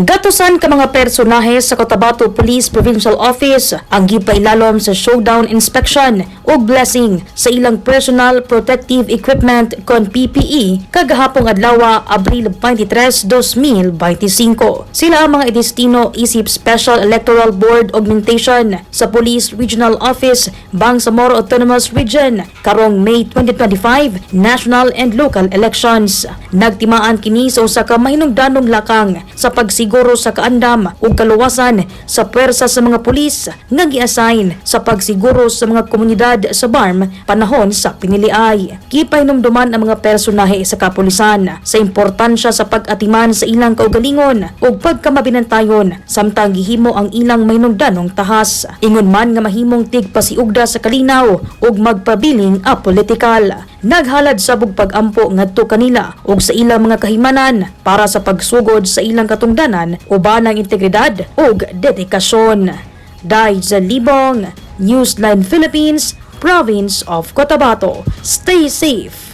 Gatusan ka mga personahe sa Cotabato Police Provincial Office ang gipailalom sa showdown inspection ug blessing sa ilang personal protective equipment kon PPE kagahapong adlaw, Abril 23, 2025. Sila ang mga idestino isip Special Electoral Board Augmentation sa Police Regional Office, Bangsamoro Autonomous Region karong May 2025 national and local elections. Nagtimaan kini sa usa ka mahinungdanong lakang sa pagsiguro sa kaandam ug kaluwasan sa puwersa sa mga pulis nga gi-assign sa pagsiguro sa mga komunidad sa BARMM panahon sa piniliay. Gipahinumduman ang mga personahe sa kapulisan sa importansya sa pag-atiman sa ilang kaugalingon ug pagkamabinantayon samtang gihimo ang ilang mahinungdanong tahas. Ingon man nga mahimong tigpasiugda sa kalinaw ug magpabiling apolitikal. Naghalad sa pag-ampo ngadto kanila ug sa ilang mga kahimanan para sa pagsugod sa ilang katungdanan uban ang integridad ug dedikasyon. Dai Libong, Newsline Philippines, Province of Cotabato. Stay safe.